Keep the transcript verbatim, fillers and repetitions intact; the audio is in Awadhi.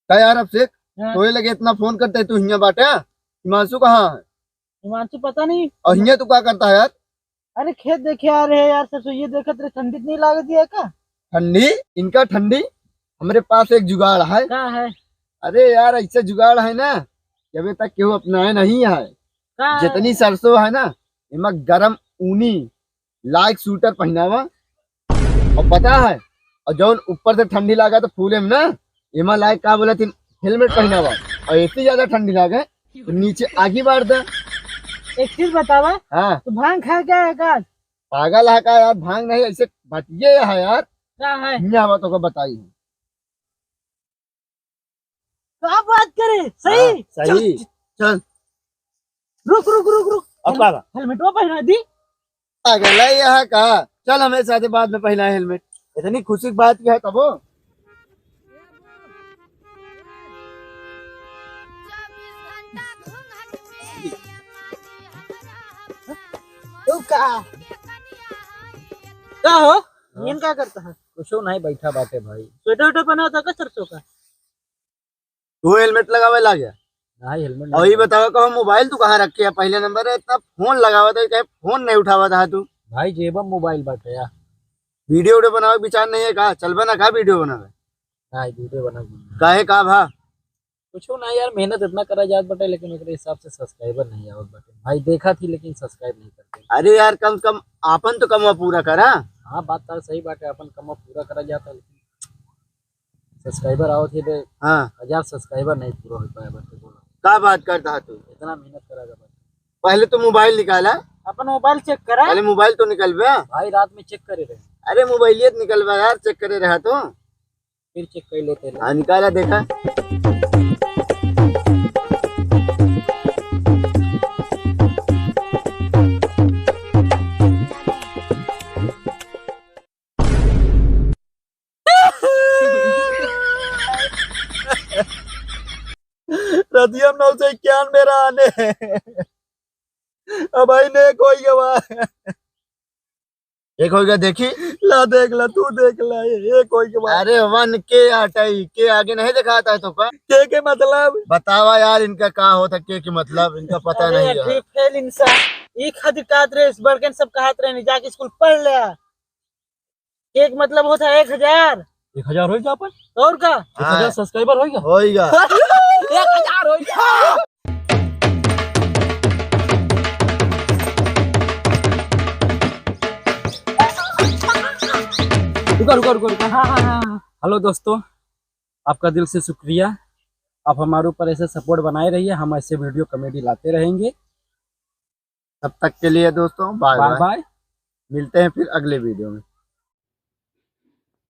का यार अभिषेक, हाँ। तोरे लगे इतना फोन करते, तू हियाँ बाटे? हिमांशु कहाँ है? हिमांशु पता नहीं। और हियाँ तू का करता है यार? अरे खेत देखे आ रहे हैं यार, सरसों ये देखत रहे, ठंडी नहीं लागत है का? ठंडी? इनका ठंडी? हमरे पास एक जुगाड़ है। का है? अरे यार, ऐसा जुगाड़ है ना कि अबे तक केहू अपनाए नहीं है। का है? जितनी सरसों है ना, एमा गरम ऊनी लाइक स्वेटर पहिनावा, और पता है, और जौन ऊपर से ठंडी लागा तो फूले में ना, एमा लाइक का बोला थी, हेलमेट पहिनावा, और ऐसी ज्यादा ठंडी लागे तो नीचे आगी बार दे। एक चीज बतावा, हाँ। तू भांग खा क्या है का? पागल है का यार, भांग नहीं, ऐसे बतिये है यार। क्या है? नहीं आवा तो को बताई है। का बात करे? सही? हाँ, सही। चल, चल। रुक, रुक, रुक, रुक। अब का बा? हेलमेटवा पहिना दी। पागल है यहाँ का? चल, हमें साथे बाद में पहिना हेलमेट। इतनी खुशी की बात क्या है तबो? तू का? का हो? हाँ। नींद का करता है? कुछो नहीं, बैठा बाटे भाई। स्वेटर उटर पहना होता का सरसों का? तू हेलमेट लगावे लाग गया? नहीं, हेलमेट और नहीं ये लगा। बताओ, कहो मोबाइल तू कहाँ रखे है? पहले नंबर है, इतना फोन लगावा था, कहे फोन नहीं उठावा था तू। भाई, जेबम मोबाइल बाटे यार। वीडियो उडियो बनावे के विचार नहीं है का? चलबे ना का वीडियो बनावे? नहीं, वीडियो बनावे। काहे का भा? कुछो ना यार, मेहनत इतना करा जात बाटे, लेकिन ओकरे हिसाब से सब्सक्राइबर नहीं आवत बाटे। भाई देखा थी, लेकिन सब्सक्राइब नहीं करते। अरे यार, कम से कम आपन तो कमवा पूरा करा। हाँ, बात तो सही बाटे, आपन कमवा पूरा करा जाता, लेकिन सब्सक्राइबर आवत ही बे, हाँ। हजार सब्सक्राइबर नहीं पूरा हो पाया बाटे, बोला। का बात करता है तू? इतना मेहनत करा जाता। पहले तो मोबाइल निकाला। अपन मोबाइल चेक करा। पहले मोबाइल तो निकलबे। भाई रात में चेक करे रहे। अरे मोबाइल ये निकलबा यार, चेक करे रहा तो। फिर चेक कर लेते हैं। हाँ, निकाला देखा। रतिया में नौ सौ इक्यानवे रहा ने। अब भाई ने कोई गवा। एक हो गया, देखी। ला देख ला, तू देख ला, ये एक हो गया। अरे वन के आटई के आगे नहीं दिखाता है तो का? के के मतलब? बतावा यार, इनका का होता के के मतलब, इनका पता अरे नहीं है। ठीक फेल इंसान। ई खातिर कहत रहे, इस बड़कन सब कहत रहे, नहीं जाके स्कूल पढ़ ले। एक मतलब होता है एक हजार। एक हजार होई का अपन? और का? एक हजार हाँ। सब्सक्राइबर होई का? होई का? एक हजार होई का? रुका, रुका, रुका, रुका। हाँ, हाँ, हाँ, हाँ। हेलो दोस्तों, आपका दिल से शुक्रिया। आप हमारे ऊपर ऐसे सपोर्ट बनाए रहिए, हम ऐसे वीडियो कॉमेडी लाते रहेंगे। तब तक के लिए दोस्तों, बाय बाय बाय। बाय। मिलते हैं फिर अगले वीडियो में।